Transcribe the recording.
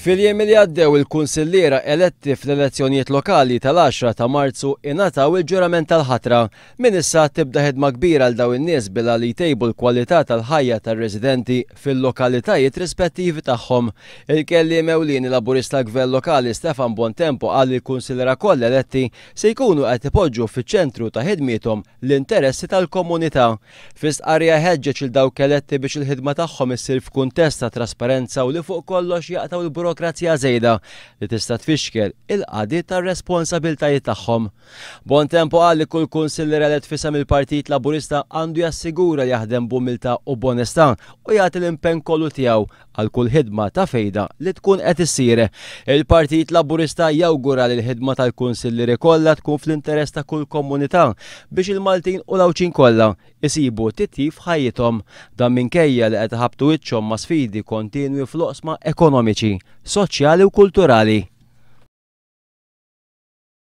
Fil-jiem li għaddew il-kunsilliera eletti fl-elezzjonijiet lokali tal-10 ta' Marzu ingħataw il-ġurament tal-ħatra. Minn issa tibda ħidma kbira għal dawn in-nies bilha li jtejbu l-kwalità tal-ħajja tar-residenti fil-lokalitajiet rispettivi tagħhom. Il-kelliem ewlieni Laburista gvern lokali Stefan Bontempo qal li l-kunsilliera kollha eletti se jkunu qed ipoġġu fiċ-ċentru ta' ħidmiethom l-interessi tal-komunità. Fi stqarrija ħeġġeġ lil dawk eletti biex il-ħidma tagħhom issir f'kuntest ta' trasparenza u li fuq kollox jaqtgħu l-burokrazija żejda li tista' tfixkel il-qadi tar-responsabiltajiet tagħhom. Bontempo qal li kull kunsillier elett f'isem il-Partit Laburista għandu jassigura li jaħdem b'umiltà u b'onestà u jagħti l-impenn kollu tiegħu għal kull ħidma ta' fejda li tkun qed issir. Il-Partit Laburista jawgura li l-ħidma tal-kunsillieri kollha tkun fl-interess ta' kull komunità biex il-Maltin u l-Għawdxin kollha isibu titjib f'ħajjithom. Dan minkejja li qed iħabbtu wiċċhom ma' sfidi kontinwi fl-oqsma ekonomiċi, soċjali u kulturali.